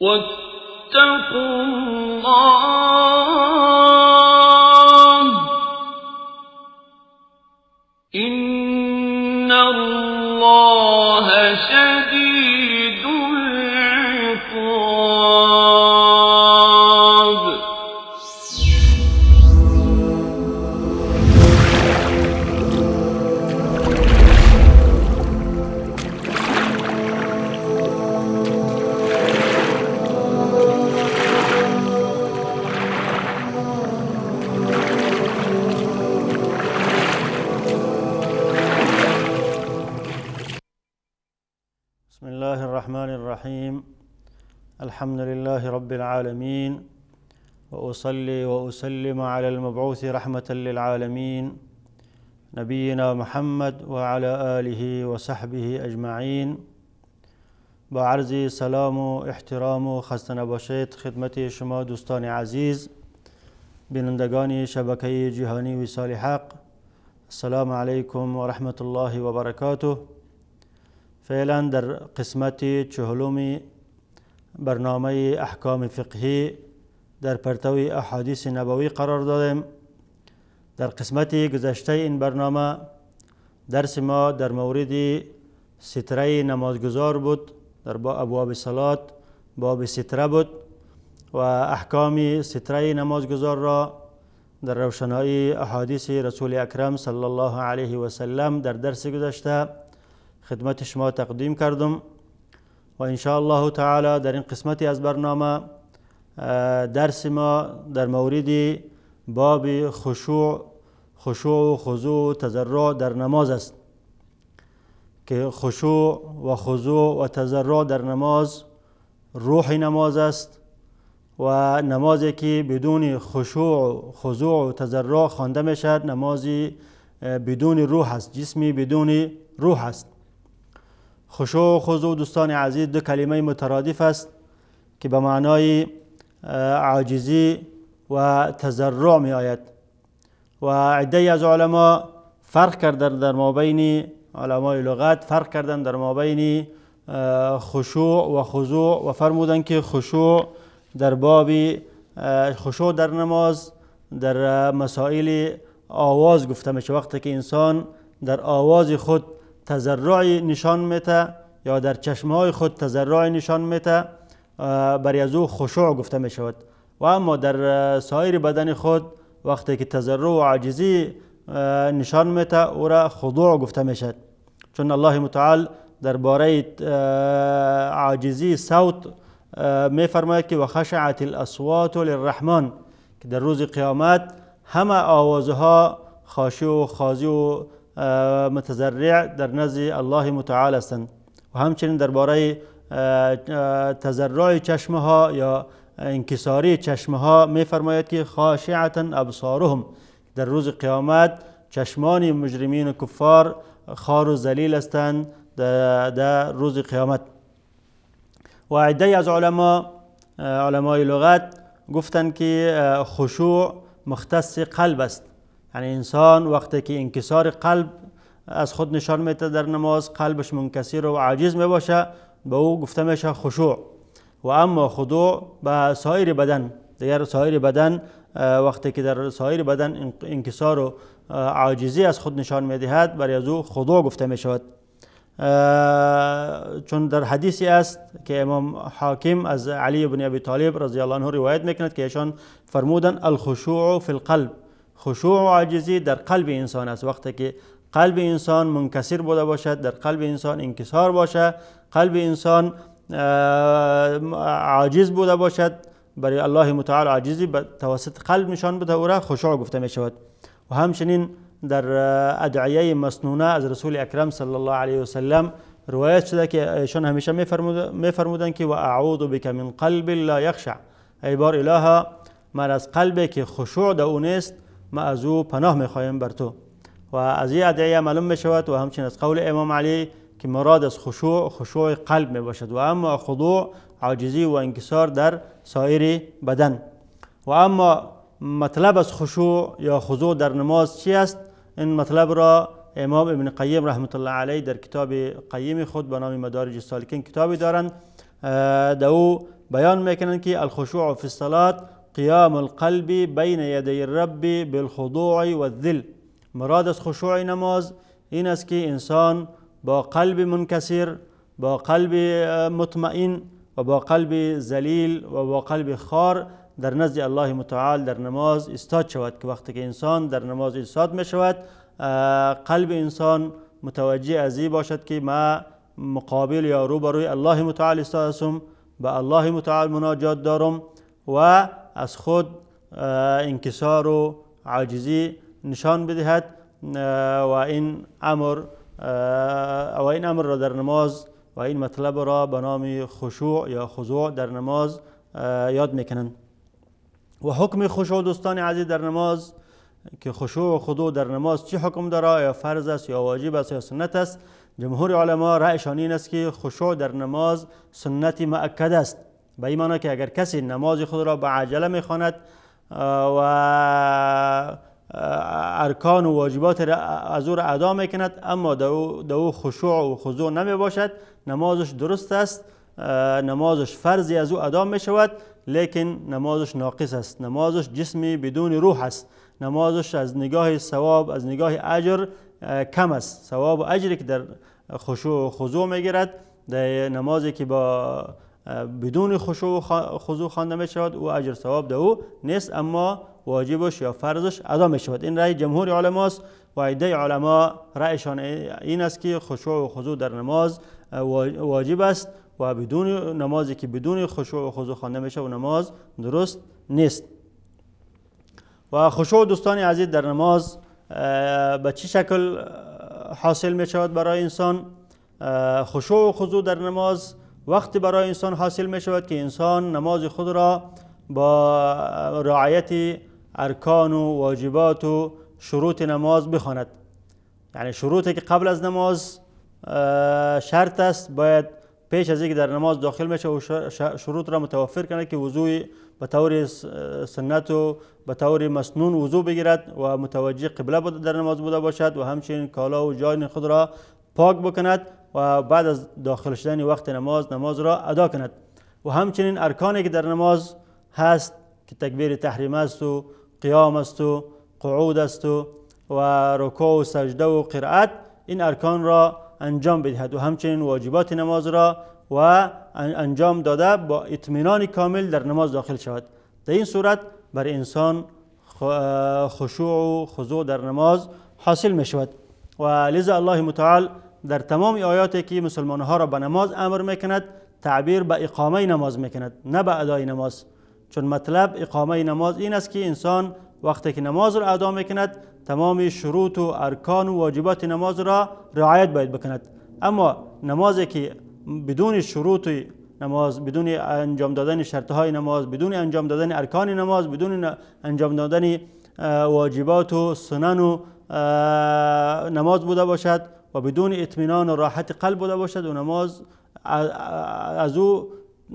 واتقوا الله إن الله شديد العقاب. بسم الله الرحمن الرحيم. الحمد لله رب العالمين، وأصلي وأسلم على المبعوث رحمة للعالمين نبينا محمد وعلى آله وصحبه اجمعین. با عرض سلام و احترام و خسته نباشید خدمت شما دوستان عزیز، بینندگان شبکه جهانی وصال حق، السلام علیکم و رحمت الله و برکاته. فعلا در قسمت 40 برنامه احکام فقهی در پرتو احادیث نبوی قرار دادیم. در قسمت گذشته این برنامه درس ما در مورد ستره نمازگزار بود، در با ابواب صلات باب ستره بود و احکام ستره نمازگزار را در روشنایی احادیث رسول اکرم صلی الله علیه و سلم در درس گذشته خدمت شما تقدیم کردم و ان شاء الله تعالی در این قسمتی از برنامه درس ما در مورد باب خشوع و خضوع و تضرع در نماز است که خشوع و خضوع و تضرع در نماز روح نماز است و نمازی که بدون خشوع و خضوع و تضرع خوانده می شود نمازی بدون روح است، جسمی بدون روح است. خشوع و خضوع دوستان عزیز دو کلمه مترادف است که به معنای عاجزی و تضرع می آید و عده‌ای از علما فرق کردند در مابین علمای لغت، فرق کردند در مابین خشوع و خضوع و فرمودند که خشوع در باب خشوع در نماز در مسائل آواز گفته میشه، وقتی که انسان در آواز خود تضرع نشان میده یا در چشمهای خود تضرع نشان میده برای از او خشوع گفته میشود، و اما در سایر بدن خود وقتی که تضرع و عاجزی نشان میده او را خضوع گفته میشد، چون الله متعال درباره عاجزی صوت میفرماید که و خشعت الاصوات للرحمن، که در روز قیامت همه آوازها خاشع و خاضع و متضرع در نزد الله متعال هستند. و همچنین درباره تضرع چشمه ها یا انکساری چشمه ها میفرماید که خاشعة ابصارهم، در روز قیامت چشمان مجرمین و کفار خار و ذلیل هستند در روز قیامت. و عده‌ای از علمای لغت گفتند که خشوع مختص قلب است، یعنی انسان وقتی که انکسار قلب از خود نشان میده در نماز، قلبش منکسر و عاجز میباشه، به او گفته میشه خشوع. و اما خضوع به سایر بدن، دیگر سایر بدن وقتی که در سایر بدن انکسار و عاجزی از خود نشان میدهد برای از او خضوع گفته میشود. چون در حدیثی است که امام حاکم از علی بن ابی طالب رضی الله عنه روایت میکند که ایشان فرمودند الخشوع فی القلب، خشوع و عاجزی در قلب انسان است. وقتی که قلب انسان منکسر بوده باشد، در قلب انسان انکسار باشه، قلب انسان عاجز بوده باشد، برای الله متعال عاجزی به توسط قلب نشان بده، او را خشوع گفته می شود. و همچنین در ادعیه مسنونه از رسول اکرم صلی الله علیه و سلم روایت شده که ایشان همیشه میفرمودند که و اعوذ بک من قلب لا یخشع، ای بار الها من از قلبی که خشوع در او نیست ما از او پناه میخوایم بر تو. و از این ادعیه معلوم میشود و همچنین از قول امام علی که مراد از خشوع خشوع قلب می باشد و اما خضوع عاجزی و انکسار در سایر بدن. و اما مطلب از خشوع یا خضوع در نماز چی است؟ این مطلب را امام ابن قیم رحمت الله علیه در کتاب قیم خود به نام مدارج السالکین کتابی دارند، در او بیان میکنند که الخشوع فی الصلاة قیام القلب بین یدی الرب بالخضوع والذل. مراد از خشوع نماز این است که انسان با قلب منکسر، با قلب مطمئن و با قلب ذلیل و با قلب خار در نزد الله متعال در نماز ایستاد شود، که وقتی که انسان در نماز ایستاد می شود قلب انسان متوجه از این باشد که ما مقابل یا روبروی الله متعال ایستاد هستم، به الله متعال مناجات دارم و از خود انکسار و عاجزی نشان بدهد و این امر را در نماز و این مطلب را به نام خشوع یا خضوع در نماز یاد میکنند. و حکم خشوع دوستان عزیز در نماز، که خشوع و خضوع در نماز چی حکم داره، یا فرض است یا واجب است یا سنت است؟ جمهور علما رأیشان این است که خشوع در نماز سنت مؤکد است، به این معنی که اگر کسی نماز خود را به عجله میخواند و ارکان و واجبات را از او را ادا میکند اما در او خشوع و خضوع نمی باشد، نمازش درست است، نمازش فرضی از او ادا می شود، لیکن نمازش ناقص است، نمازش جسمی بدون روح است، نمازش از نگاه ثواب، از نگاه اجر کم است. ثواب و اجری که در خشوع و خضوع میگیرد در نمازی که با بدون خشوع و خضوع خوانده می شود او اجر ثواب در او نیست، اما واجبش یا فرضش ادا می شود. این رأی جمهور علماست و عده علما رأیشان این است که خشوع و خضوع در نماز واجب است و بدون نمازی که بدون خشوع و خضوع خوانده می شود نماز درست نیست. و خشوع دوستان عزیز در نماز به چه شکل حاصل می شود برای انسان؟ خشوع و خضوع در نماز وقتی برای انسان حاصل می شود که انسان نماز خود را با رعایت ارکان و واجبات و شروط نماز بخواند. یعنی شروطی که قبل از نماز شرط است، باید پیش از اینکه در نماز داخل میشه و شروط را متوفر کنه که وضوع به طور سنت و به طور مسنون وضوع بگیرد و متوجه قبله در نماز بوده باشد و همچنین کالا و جان خود را پاک بکند و بعد از داخل شدن وقت نماز نماز را ادا کند. و همچنین ارکانی که در نماز هست که تکبیر تحریم است و قیام است و قعود است و رکوع و سجده و قرائت، این ارکان را انجام بدهد و همچنین واجبات نماز را و انجام داده با اطمینان کامل در نماز داخل شود. در این صورت بر انسان خشوع و خضوع در نماز حاصل می شود. و لذا الله متعال در تمام آیاتی که مسلمان ها را به نماز امر میکند تعبیر به اقامه نماز میکند، نه به ادای نماز. چون مطلب اقامه نماز این است که انسان وقتی که نماز را ادا میکند تمام شروط و ارکان و واجبات نماز را رعایت باید بکند. اما نمازی که بدون شروط نماز، بدون انجام دادن شرطهای نماز، بدون انجام دادن ارکان نماز، بدون انجام دادن واجبات و سنن و نماز بوده باشد و بدون اطمینان و راحت قلب بوده باشد و نماز از او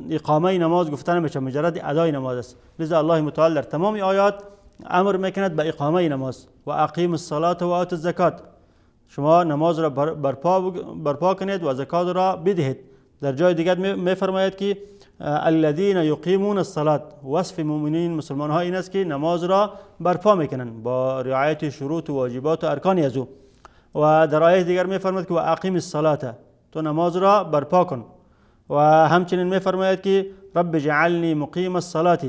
اقامه نماز گفته نمیشه، مجرد ادای نماز است. لذا الله متعال در تمام آیات امر میکند به اقامه نماز و اقیم الصلاة و آت الزکات، شما نماز را برپا کنید و زکات را بدهید. در جای دیگر میفرماید که الذین یقیمون الصلاة، وصف مؤمنین مسلمان ها این است که نماز را برپا میکنند با رعایت شروط و واجبات و ارکان از او. و در آیه دیگر میفرماید که و اقیم الصلاة، تو نماز را برپا کن. و همچنین میفرماید که رب اجعلنی مقیم الصلاة،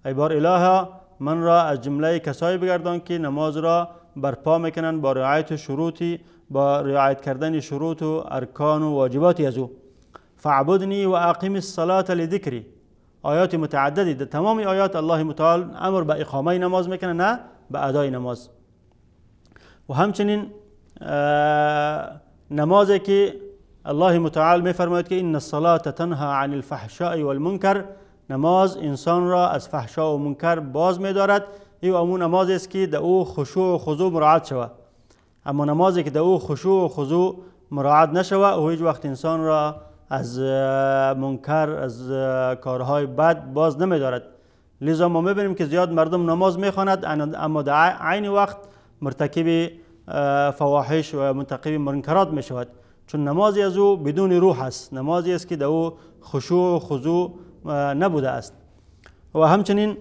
ای بار الها من را از جمله کسایی بگردان که نماز را برپا میکنند با رعایت شروطی، با رعایت کردن شروط و ارکان و واجباتی از او. فاعبدنی و اقیم الصلاة لذکری، آیات متعددی در تمام آیات الله متعال امر به اقامه نماز میکنه نه به ادای نماز. و همچنین نمازی که الله متعال میفرماید که ان الصلاة تنها عن الفحشاء والمنکر، نماز انسان را از فحشا و منکر باز می‌دارد. این امون نماز است که در او خشوع و خضوع مراعات شود. اما نمازی که در او خشوع و خضوع مراعات نشود او هیچ وقت انسان را از منکر، از کارهای بد باز نمی‌دارد. لذا ما می‌بینیم که زیاد مردم نماز می‌خواند اما در عین وقت مرتکب فواحش و مرتکب منکرات می‌شود. چون نمازی از او بدون روح است، نمازی است که در او خشوع و خضوع نبوده است. و همچنین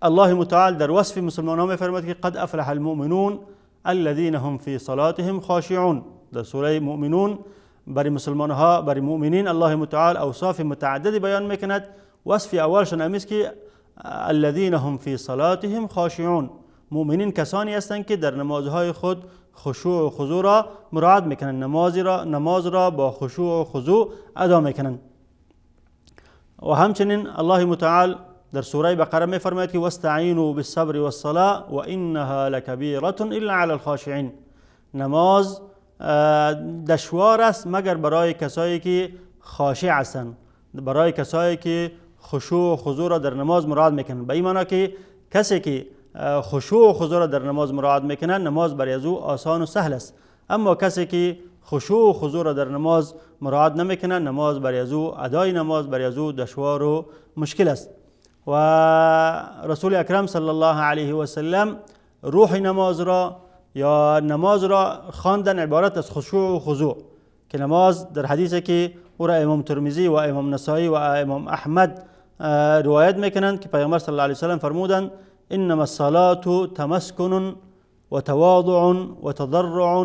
الله متعال در وصف مسلمان ها می‌فرماید که قد افلح المؤمنون الذين هم في صلاتهم خاشعون. در سوره مؤمنون برای مسلمان ها، برای مؤمنین الله متعال اوصاف متعددی بیان میکند. وصف اولشان امیست که الذين هم في صلاتهم خاشعون، مؤمنین کسانی هستند که در نمازهای خود خشوع و خضوع را مراعات میکنند، نماز را با خشوع و خضوع ادا میکنند. و همچنین الله متعال در سوره بقره میفرماید که واستعینوا بالصبر والصلاة وانها لکبیرة الا علی الخاشعین. نماز دشوار است مگر برای کسایی که خاشع هستند، برای کسایی که خشوع و خضوع را در نماز مراعات میکنند. به این معنا که کسی که خشوع و خضوع را در نماز مراعات میکنند، نماز برای از او آسان و سهل است. اما کسی که خشوع و خضوع را در نماز مراعات نمیکنند، نماز برای از او، ادای نماز برای از او دشوار و مشکل است. و رسول اکرم صلی الله علیه و سلم روح نماز را یا نماز را خواندن عبارت از خشوع و خضوع، که نماز در حدیثی که او را امام ترمذی و امام نسائی و امام احمد روایت میکنند که پیامبر صلی الله علیه و سلم فرمودند انما الصلاة تمسکن و تواضع و تضرع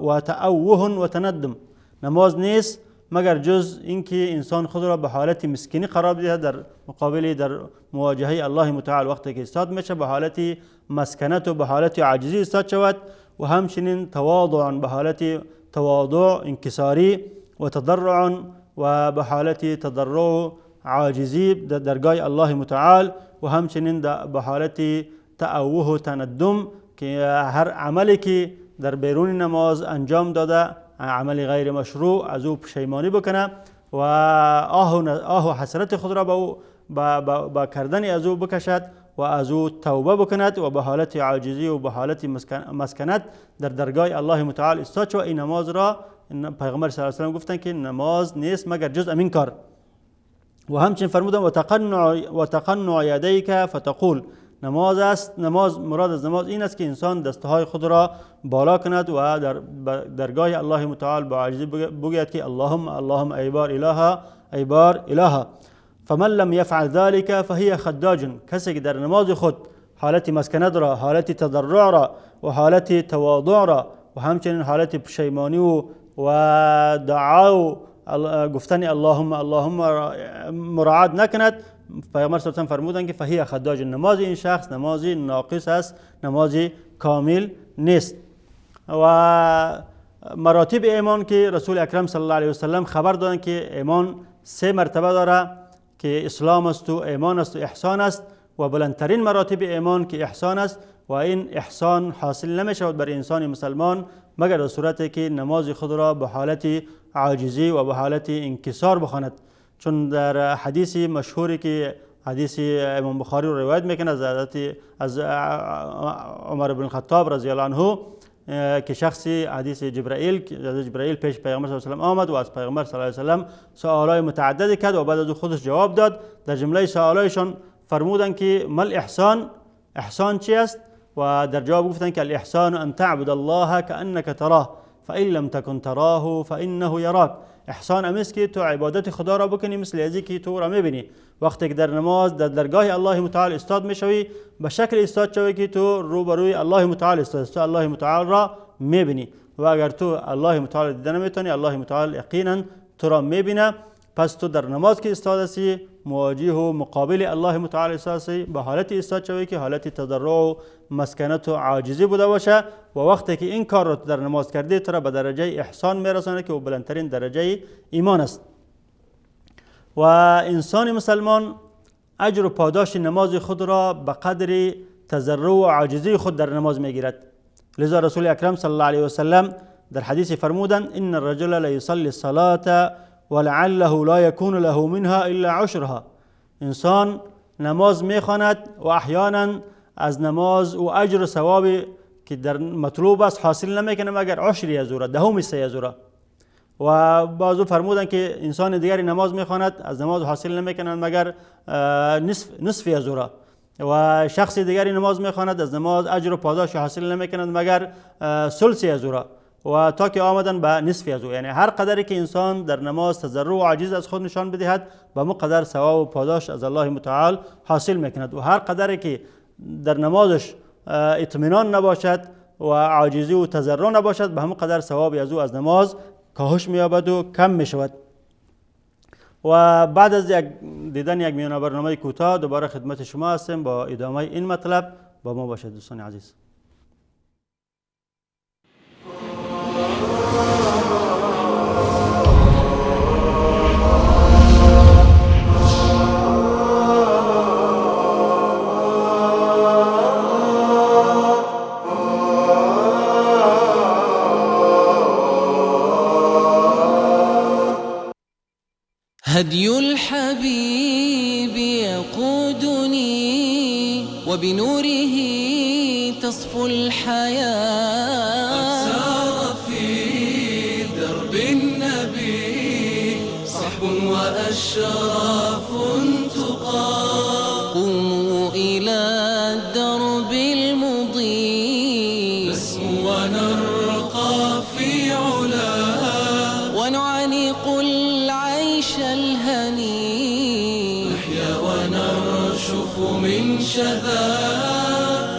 و تأوه و تندم. نماز نیست مگر جز اینکه انسان خود را به حالت مسکینی قرار بدهد در مقابل، در مواجهه الله متعال. وقتی که ایستاد میشه به حالت مسکنت و به حالت عاجزی ایستاد شود، و همچنین تواضع به حالت تواضع انکساری و تضرع و به حالت تضرع عاجزی در درگاه الله متعال، و همچنین به حالت تأوه و تندم که هر عملی که در بیرون نماز انجام داده، عمل غیر مشروع، از او پشیمانی بکنه و آه و حسرت خود را با کردن از او بکشد و از او توبه بکند و به حالت عاجزی و به حالت مسکنت در درگاه الله متعال ایستاد شود. این نماز را پیغمبر صلی الله علیه و سلم گفتند که نماز نیست مگر جز امین کار. و همچنین فرمودن و تقنع یدیک فتقول. نماز است، نماز مراد از نماز این است که انسان دستهای خود را بالا کند و در درگاه الله متعال با عاجزی بگوید که اللهم اللهم ای بار الها ای بار الها. فمن لم يفعل ذلك فهي خداج. کسی که در نماز خود حالت مسکنت را، حالت تضرع را و حالت تواضع را و همچنین حالت پشیمانی و دعا و گفتن اللهم اللهم مراعات نکند، پیامبر صلی الله علیه و فرمودند که فهی خداج، نماز این شخص نماز ناقص است، نماز کامل نیست. و مراتب ایمان که رسول اکرم صلی الله علیه و سلم خبر دادند که ایمان سه مرتبه داره که اسلام است و ایمان است و احسان است، و بلندترین مراتب ایمان که احسان است، و این احسان حاصل نمی شود بر انسان مسلمان مگر در صورتی که نماز خود را به حالت عاجزی و به حالت انکسار بخواند. چون در حدیث مشهوری که حدیث امام بخاری رو روایت میکنه از عمر بن الخطاب رضی الله عنه که شخصی حدیث جبرائیل پیش پیغمبر صلی الله علیه و سلم آمد و از پیغمبر صلی الله علیه و سلم سوالای متعددی کرد و بعد از او خودش جواب داد. در جمله سوالایشان فرمودند که مل احسان، احسان چی است؟ و در جواب گفتند که الاحسان ان تعبد الله كأنك تراه فإن لم تكن تراه فإنه يراك. احسان امیست که تو عبادت خدا را بکنی مثل از که تو را میبینی. وقتی که در نماز در درگاه الله متعال استاد میشوی، به شکل استاد شوی که تو روبروی الله متعال استاد، تو الله متعال را میبینی، و اگر تو الله متعال دیده نمیتونی، الله متعال یقینا تو را میبینه. پس تو در نماز که استاد هستی، مواجه و مقابل الله متعال استاد هستی، به حالت استاد شوی که حالت تضرع و مسکنت و عاجزی بوده باشه، و وقتی که این کار رو در نماز کردی تو را به درجه احسان میرسانه که او بلندترین درجه ایمان است. و انسان مسلمان اجر و پاداش نماز خود را به قدر تضرع و عاجزی خود در نماز میگیرد. لذا رسول اکرم صلی الله علیه و سلم در حدیث فرمودند ان الرجل لیصلی الصلاة ولعله لا يكون له منها الا عشرها. انسان نماز میخواند و احیانا از نماز و اجر و ثواب که در مطلوب است حاصل نمیکنه مگر عشری از او را، دهم حصه از او را. و بعضو فرمودند که انسان دیگری نماز میخواند از نماز حاصل نمیکنه مگر نصفی از او را، و شخص دیگری نماز میخواند از نماز اجر و پاداش حاصل نمیکند مگر ثلثی از او را. و تا که آمدن به نصف از او. یعنی هر قدری که انسان در نماز تضرع و عاجز از خود نشان بدهد به مقدر ثواب و پاداش از الله متعال حاصل میکند، و هر قدری که در نمازش اطمینان نباشد و عاجزی و تضرع نباشد به همون قدر ثواب از او از نماز کاهش می‌یابد و کم میشود. و بعد از دیدن یک میانه برنامه کوتاه دوباره خدمت شما هستیم با ادامه این مطلب. با ما باشد دوستان عزیز. هدي الحبيب يقودني وبنوره تصفو الحياة. قد سار في درب النبي صحب وأشراف تقى. قوموا إلى الدرب المضيء نسمو ونرقى في علا ونعانق العيش الهني. نحيا ونرشف من شذا،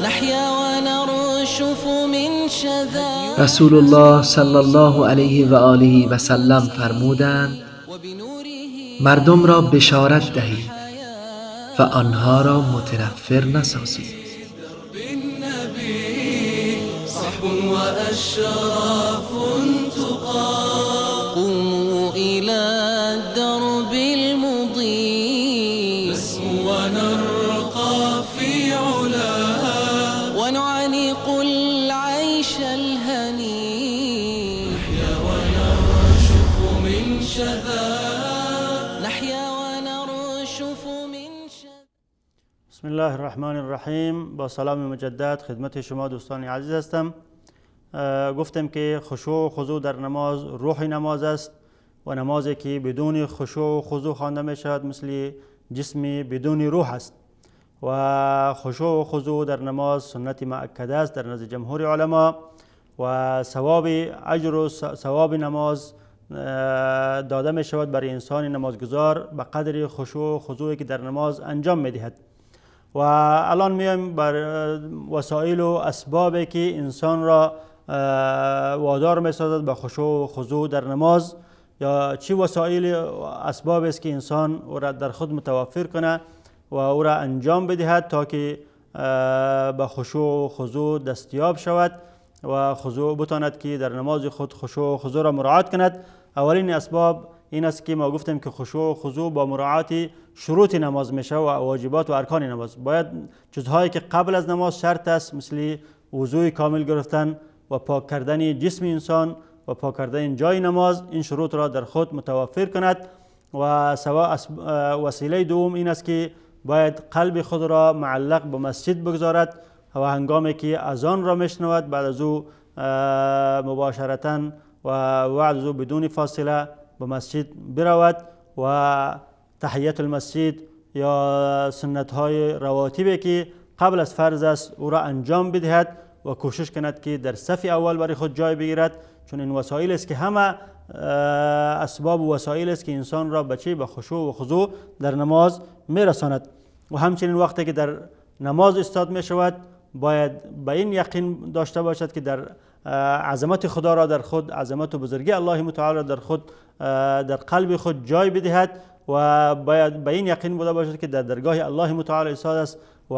نحيا ونرشف من شذا. رسول الله صلی الله علیه و آله و سلم فرمودند: مردم را بشارت دهید و آنها را متنفر نسازید. صحب وأشراف تقى. قوموا إلى الدرب المضيء نسمو ونرقى في علا ونعانق العيش الهني. نحيا ونرشف من شذا، نحيا ونرشف من شذا. بسم الله الرحمن الرحیم. با سلام مجدد خدمت شما دوستان عزیز هستم. گفتم که خشوع و خضوع در نماز روح نماز است و نمازی که بدون خشوع و خضوع خوانده می شود مثل جسمی بدون روح است. و خشوع و خضوع در نماز سنت مؤکده است در نزد جمهور علما، و ثواب اجر و ثواب نماز داده می شود برای انسان نمازگزار به قدر خشوع و خضوعی که در نماز انجام می دهد. و الان میایم بر وسایل و اسبابی که انسان را وادار می سازد به خشوع و خضوع در نماز، یا چی وسایل و اسباب است که انسان او را در خود متوفر کنه و او را انجام بدهد تا که به خشوع و خضوع دستیاب شود و خضوع بتاند که در نماز خود خشوع و خضوع را مراعات کند. اولین اسباب این است که ما گفتیم که خشوع و خضوع با مراعات شروط نماز میشه و واجبات و ارکان نماز. باید چیزهایی که قبل از نماز شرط است مثل وضوع کامل گرفتن و پاک کردن جسم انسان و پاک کردن جای نماز، این شروط را در خود متوفر کند. و وسیله دوم این است که باید قلب خود را معلق به مسجد بگذارد و هنگامی که اذان را میشنود بعد از او مباشرتا و بعد از او بدون فاصله به مسجد برود و تحیت المسجد یا سنت های رواتبی که قبل از فرض است او را انجام بدهد و کوشش کند که در صف اول برای خود جای بگیرد، چون این وسایل است که همه اسباب و وسایل است که انسان را به چی؟ به خشوع و خضوع در نماز میرساند. و همچنین وقتی که در نماز استاد می شود باید به این یقین داشته باشد که در عظمت خدا را در خود، عظمت و بزرگی الله متعال را در خود، در قلب خود جای بدهد و باید به این یقین بوده باشد که در درگاه الله متعال ایستاده است و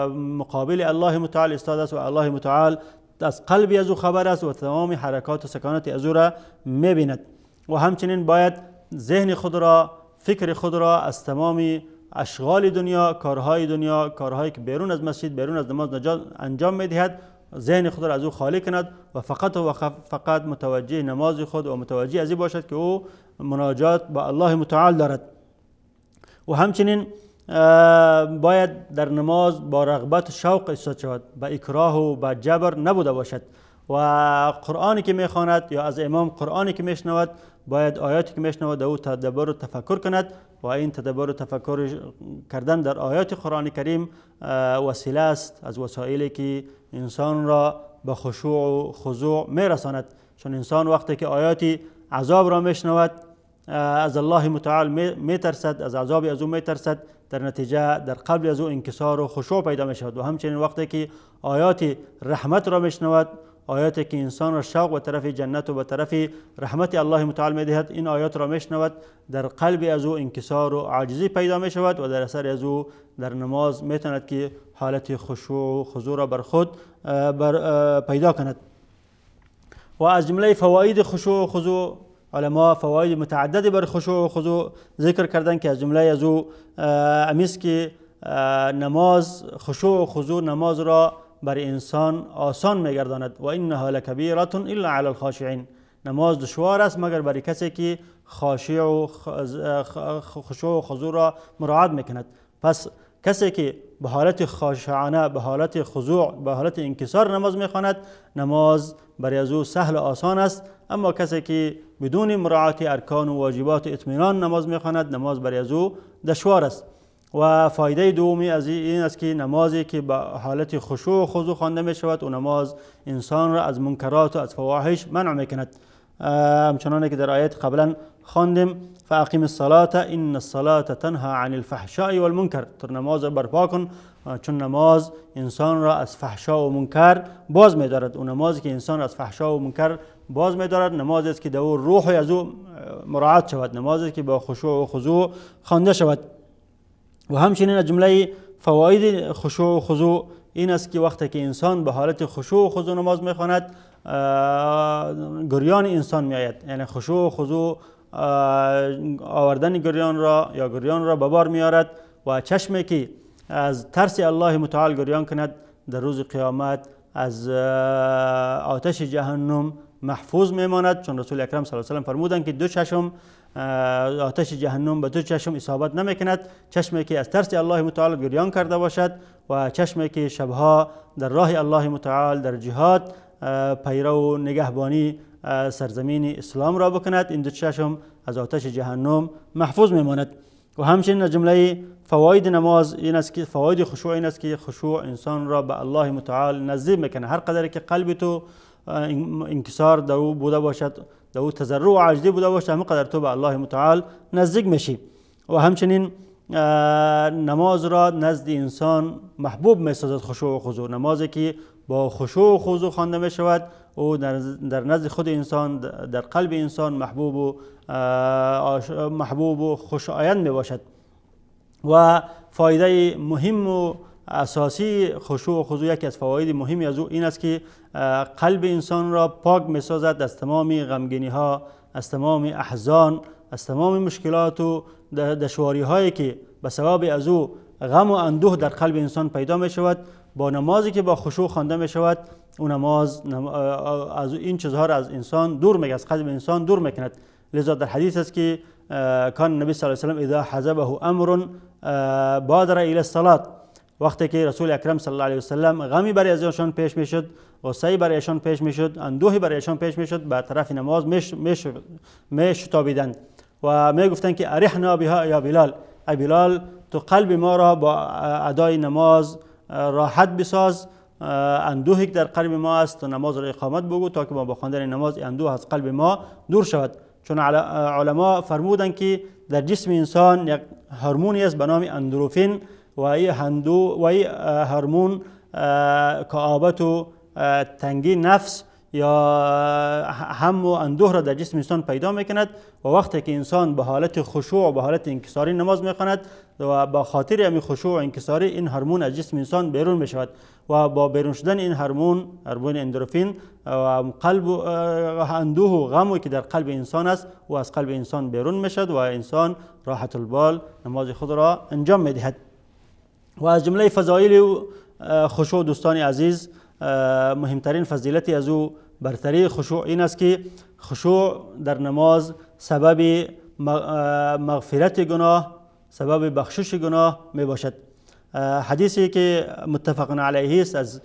مقابل الله متعال ایستاده است و الله متعال از قلبی از او خبر است و تمام حرکات و سکانات از او را میبیند. و همچنین باید ذهن خود را، فکر خود را از تمام اشغال دنیا، کارهای دنیا، کارهایی که بیرون از مسجد، بیرون از نماز انجام میدهد، ذهن خود را از او خالی کند و فقط و فقط متوجه نماز خود و متوجه از این باشد که او مناجات با الله متعال دارد. و همچنین باید در نماز با رغبت و شوق ایستاد شود، با اکراه و با جبر نبوده باشد. و قرآنی که میخواند یا از امام قرآنی که میشنود، باید آیاتی که میشنود او تدبر و تفکر کند و این تدبر و تفکر کردن در آیات قرآن کریم وسیله است از وسایلی که انسان را به خشوع و خضوع میرساند. چون انسان وقتی که آیاتی عذاب را میشنود از الله متعال میترسد، از عذاب از او میترسد، در نتیجه در قلب از او انکسار و خشوع پیدا میشود. و همچنین وقتی که آیات رحمت را میشنود، آیاتی که انسان را شوق به طرف جنت و به طرف رحمت الله متعال میدهد، این آیات را میشنود، در قلب از او انکسار و عاجزی پیدا میشود و در اثر از او در نماز میتواند که حالت خشوع و خضوع را بر خود پیدا کند. و از جمله فواید خشوع و خضوع، علما فواید متعددی بر خشوع و خضوع ذکر کردند که از جمله از او امیست که نماز، خشوع و خضوع نماز را بر انسان آسان میگرداند. و انها لکبیرة الا علی الخاشعین. نماز دشوار است مگر برای کسی که خاشع و خشوع و خضوع را مراعات میکند. پس کسی که به حالت خاشعانه، به حالت خضوع، به حالت انکسار نماز میخواند، نماز برای از او سهل و آسان است. اما کسی که بدون مراعات ارکان و واجبات و اطمینان نماز میخواند، نماز برای از او دشوار است. و فایده دومی از این است که نمازی که به حالت خشوع و خضوع خوانده می شود، و نماز انسان را از منکرات و از فواحش منع می کند. همچنان که در آیت قبلا خواندیم، فاقیم الصلاة ان الصلاة تنهى عن الفحشاء والمنکر. تو نماز برپا کن، چون نماز انسان را از فحشا و منکر باز می دارد. و نمازی که انسان را از فحشا و منکر باز می دارد، نمازی است که در او روح از او مراعات شود، نمازی که با خشوع و خضوع خوانده شود. و همچنین از جمله فواید خشوع و خضوع این است که وقتی که انسان به حالت خشوع و خضوع نماز میخواند، گریان انسان میآید. یعنی خشوع و خضوع آوردن گریان را یا گریان را به بار میآورد و چشمی که از ترس الله متعال گریان کند در روز قیامت از آتش جهنم محفوظ میماند. چون رسول اکرم صلی الله علیه و سلم فرمودند که دو چشم آتش جهنم به دو چشم اصابت نمیکند، چشمی که از ترس الله متعال گریان کرده باشد و چشمی که شبها در راه الله متعال در جهاد پیرو و نگهبانی سرزمین اسلام را بکند، این دو چشم از آتش جهنم محفوظ میماند. و همچنین جمله فواید نماز این است که فواید خشوع این است که خشوع انسان را به الله متعال نزدیک میکنه. هر قدر که قلب تو انکسار در او بوده باشد، در او تضرع و عاجزی بوده باشد، همون قدر تو به الله متعال نزدیک میشی. و همچنین نماز را نزد انسان محبوب میسازد خشوع و خضوع. نمازی که با خشوع و خضوع خوانده می شود، او در نزد خود انسان، در قلب انسان محبوب و خوشایند می باشد. و فایده مهم و اساسی خشوع و خضوع، یکی از فواید مهمی از او این است که قلب انسان را پاک می سازد از تمام غمگینی ها، از تمام احزان، از تمام مشکلات و دشواری هایی که به سبب از او غم و اندوه در قلب انسان پیدا می شود. با نمازی که با خشوع خوانده می شود، اون نماز از این چیزها را از انسان دور میکند، از قلب انسان دور میکند. لذا در حدیث است که کان النبی صلی الله علیه و سلم اذا حزبه امر بادر الی الصلاه. وقتی که رسول اکرم صلی الله علیه و سلم غمی برای ایشان پیش میشد، غصه‌ای برای ایشان پیش میشد، اندوهی برای ایشان پیش میشد، به طرف نماز میشتابیدند و میگفتند که ارحنا بها یا بلال، ای بلال تو قلب ما را با ادای نماز راحت بساز، اندوهی که در قلب ما است تو نماز را اقامت بگو تا که ما با خواندن نماز اندوه از قلب ما دور شود. چون علما فرمودند که در جسم انسان یک هورمونی است به نام اندروفین و این هورمون کآبت و تنگی نفس یا هم و اندوه را در جسم انسان پیدا میکند. و وقتی که انسان به حالت خشوع و به حالت انکساری نماز میخواند و با خاطر همین خشوع و انکساری این هورمون از جسم انسان بیرون میشود و با بیرون شدن این هورمون، هورمون اندروفین، و قلب و اندوه و غم که در قلب انسان است و از قلب انسان بیرون میشد و انسان راحت البال نماز خود را انجام میدهد. و از جمله فضایل خشوع دوستان عزیز، مهمترین فضیلتی از او برتری خشوع این است که خشوع در نماز سبب مغفرت گناه، سبب بخشش گناه می باشد. حدیثی که متفق علیه است از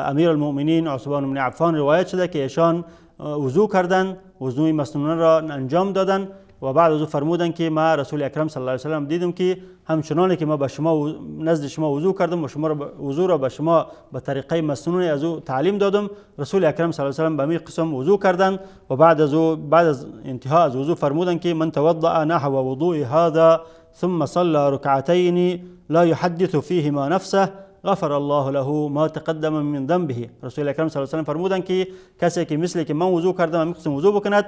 امیر المؤمنین عثمان بن عفان روایت شده که ایشان وضو کردند، وضوی مسنونه را انجام دادند و بعد از او فرمودند که ما رسول اکرم صلی الله علیه و سلم دیدم که همچنانی که ما به شما نزد شما وضو کردم و شما را وضو را به شما به طریقه مسنون از او تعلیم دادم، رسول اکرم صلی الله علیه و سلم به می قسم وضو کردند و بعد از او بعد از انتها از وضو فرمودند که من توضأ نحو وضوء هذا ثم صلى ركعتين لا يحدث فيهما نفسه غفر الله له ما تقدم من ذنبه. رسول اکرم صلی الله علیه و سلم فرمودند که کسی که مثل که من وضو کردم می قسم وضو بکند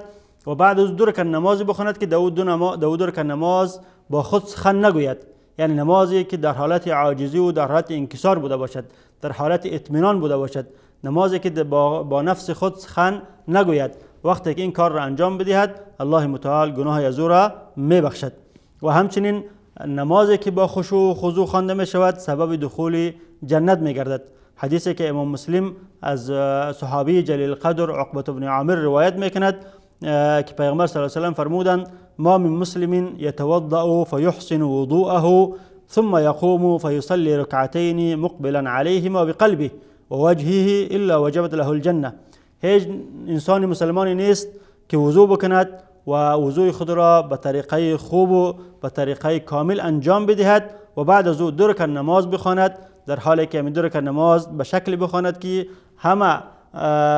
و بعد از دو رکعت نماز بخواند که دو رکعت نماز با خود سخن نگوید، یعنی نمازی که در حالت عاجزی و در حالت انکسار بوده باشد، در حالت اطمینان بوده باشد، نمازی که با نفس خود سخن نگوید. وقتی که این کار را انجام بدهد الله متعال گناه از او را میبخشد. و همچنین نمازی که با خشوع و خضوع خوانده می شود سبب دخول جنت می گردد. حدیثی که امام مسلم از صحابی جلیل القدر عقبة بن عامر روایت می کند که پیغمبر صلی الله علیه و سلم فرمودند ما من مسلم يتوضأ فيحسن وضوءه ثم يقوم فيصلي ركعتين مقبلا عليهما بقلبه ووجهه إلا وجبت له الجنة. هیچ انسان مسلمانی نیست که وضو بکند و وضوی خود را به طریقه خوب و به طریقه کامل انجام بدهد و بعد از او دو رکعت نماز بخواند، در حالی که دو رکعت نماز به شکل بخواند که همه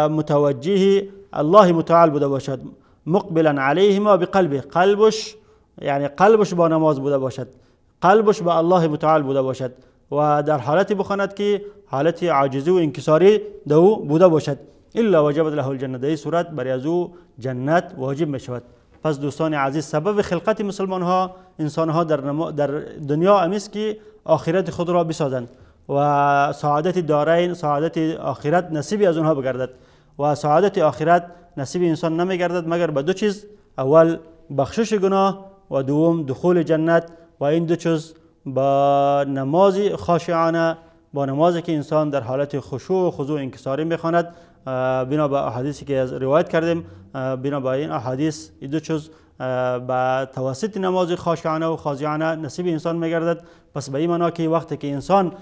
متوجه الله متعال بوده باشد، مقبلا علیهما بقلبه، قلبش یعنی قلبش با نماز بوده باشد، قلبش با الله متعال بوده باشد و در حالتی بخواند که حالت عاجزی و انکساری دو بوده باشد، الا وجبت له الجنه. در این صورت برای از او جنت واجب می شود. پس دوستان عزیز، سبب خلقت مسلمان ها انسان ها در دنیا امیست که آخرت خود را بسازند و سعادت دارین، سعادت آخرت نصیبی از اونها بگردد. و سعادت آخرت نصیب انسان نمیگردد مگر به دو چیز: اول بخشش گناه و دوم دخول جنت. و این دو چیز با نماز خاشعانه، با نمازی که انسان در حالت خشوع و خضوع انکساری میخواند، بنا به احادیثی که از روایت کردیم، بنا به این احادیث این دو چیز با توسط نماز خاشعانه و خاضعانه نصیب انسان میگردد. پس به این معنا که وقتی که انسان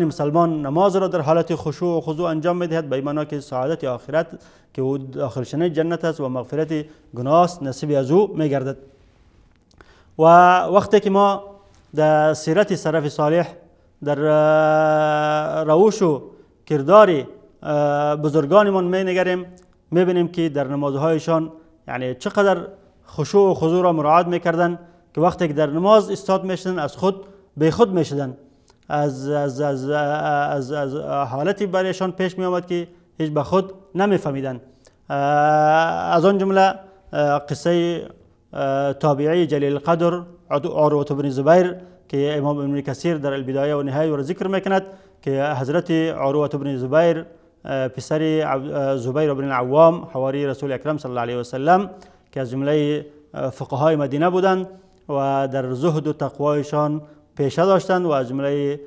مسلمان نماز را در حالت خشوع و خضوع انجام میدهد، به این معنا که سعادت آخرت که او داخل شدن جنت است و مغفرت گناه است نصیب از او میگردد. و وقتی که ما در سیرت سلف صالح، در روش و کردار بزرگانمان می نگریم، میبینیم که در نمازهایشان یعنی چقدر خشوع و خضوع را مراعات میکردن که وقتی که در نماز استاد میشدن از خود به خود میشدن، از از از از از حالتی برایشان پیش می آمد که هیچ به خود نمیفهمیدن. از آن جمله قصه تابعی جلیل القدر عروة بن زبیر که امام ابن کثیر در البدایه و نهایه را ذکر میکند که حضرت عروة بن زبیر پسر زبیر بن العوام حواری رسول اکرم صلی الله علیه و سلم که از جمله فقهای مدینه بودند و در زهد و تقوایشان پیشه داشتند و از جمله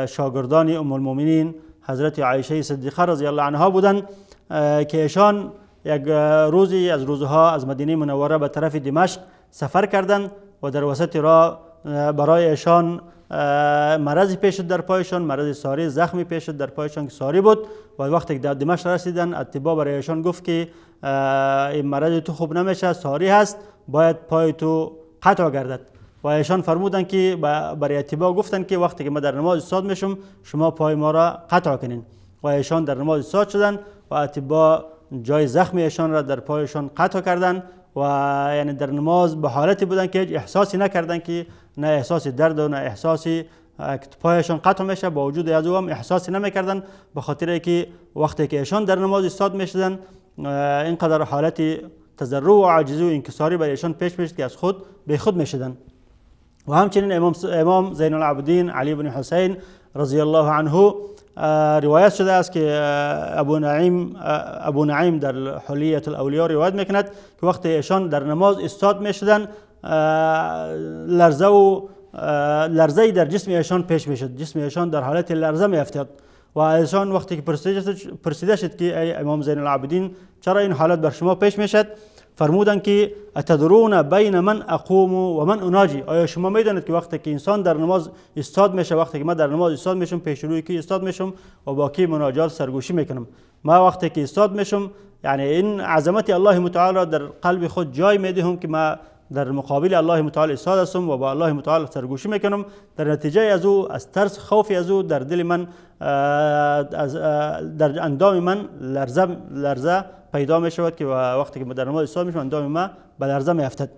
شاگردان ام المؤمنین حضرت عایشه صدیقه رضی الله عنها بودند که ایشان یک روزی از روزها از مدینه منوره به طرف دمشق سفر کردند و در وسط راه برای ایشان مرضی پیش شد در پایشان، مرض ساری، زخمی پیش شد در پایشان که ساری بود. و وقتی که در دمشق رسیدن اطبا برای ایشان گفت که این مرض تو خوب نمیشه، ساری هست، باید پای تو قطع گردد. و ایشان فرمودند که برای اطبا گفتند که وقتی که ما در نماز ایستاد میشم شما پای ما را قطع کنین. و ایشان در نماز ایستاد شدند و اطبا جای زخم ایشان را در پایشان قطع کردند و یعنی در نماز به حالتی بودن که هیچ احساسی نکردن که نه احساس درد و نه احساسی پایشان قطع میشه، با وجود از او هم احساسی نمیکردن، به خاطر که وقتی که ایشان در نماز ایستاد میشدن اینقدر حالت تضرع و عاجزی و انکساری برای ایشان پیش میشد که از خود به خود میشدن. و همچنین امام زین العابدین علی بن حسین رضی الله عنه روایت شده است که ابو نعیم در حلیة الاولیا روایت میکند که وقتی ایشان در نماز ایستاد میشدن لرزه در جسم ایشان پیش میشد، جسم ایشان در حالت لرزه میافتاد. و ایشان وقتی که پرسیده شد که ای امام زین العابدین چرا این حالت بر شما پیش میشد، فرمودند که اتدرون بین من اقوم و من اناجی، آیا شما میدانید که وقتی که انسان در نماز ایستاد میشه، وقتی که من در نماز ایستاد میشم پیش روی کی ایستاد میشم و با کی مناجات سرگوشی میکنم؟ ما وقتی که ایستاد میشم یعنی این عظمت الله متعال را در قلب خود جای میدهم که ما در مقابل الله متعال ایستاد هستم و با الله متعال سرگوشی میکنم. در نتیجه از او، از ترس خوف از او در دل من، در اندام من لرزه پیدا می شود که وقتی که در نماز ایستاد میشم اندام من به لرزه می افتد.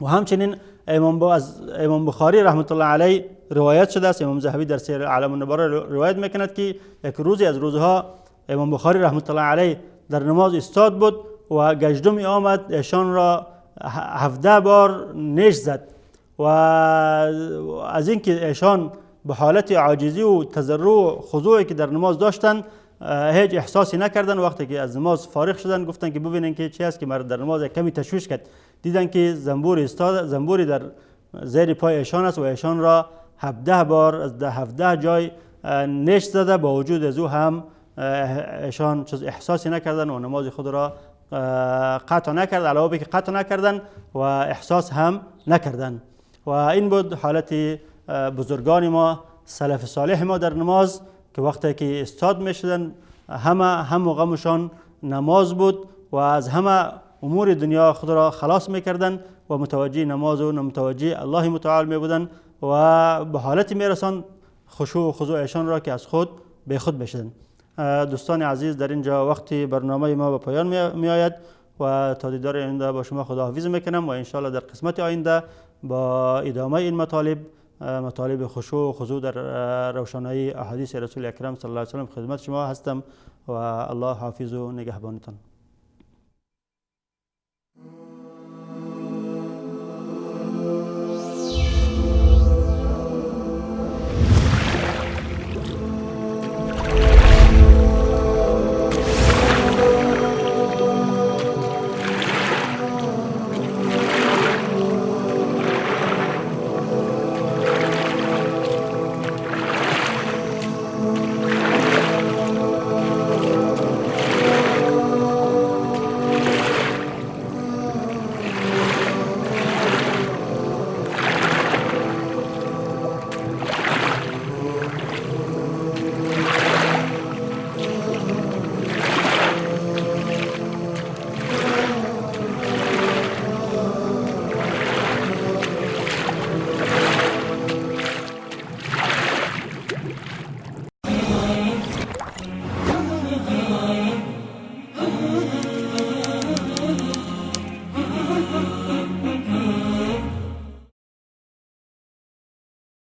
و همچنین امام بخاری رحمت الله علیه روایت شده است، امام ذهبی در سیر اعلام النبلاء روایت میکند که یک روزی از روزها امام بخاری رحمت الله علیه در نماز ایستاد بود و گژدمی آمد ایشان را 17 بار نیش زد و از اینکه ایشان به حالت عاجزی و تضرع و خضوعی که در نماز داشتند هیچ احساسی نکردن. وقتی که از نماز فارغ شدن گفتن که ببینن که چی است که مرا در نماز کمی تشویش کرد. دیدن که زنبوری در زیر پای ایشان است و ایشان را 17 بار از 17 جای نیش زده، با وجود از او هم ایشان چیز احساسی نکردن و نماز خود را قطع نکرد، علاوه بر که قطع نکردن و احساس هم نکردن. و این بود حالت بزرگان ما، سلف صالح ما در نماز، که وقتی که استاد میشدن همه هم و غمشان نماز بود و از همه امور دنیا خود را خلاص میکردن و متوجه نماز و متوجه الله متعال می بودن و به حالتی میرسان خشوع و خضوع ایشان را که از خود به خود بشدن. دوستان عزیز، در اینجا وقتی برنامه ما به پایان می آید و تا دیدار آینده با شما خداحافظی میکنم و انشاءالله در قسمت آینده با ادامه این مطالب خشوع و خضوع در روشنایی احادیث رسول اکرم صلی الله علیه و سلم خدمت شما هستم و الله حافظ و نگهبانتان.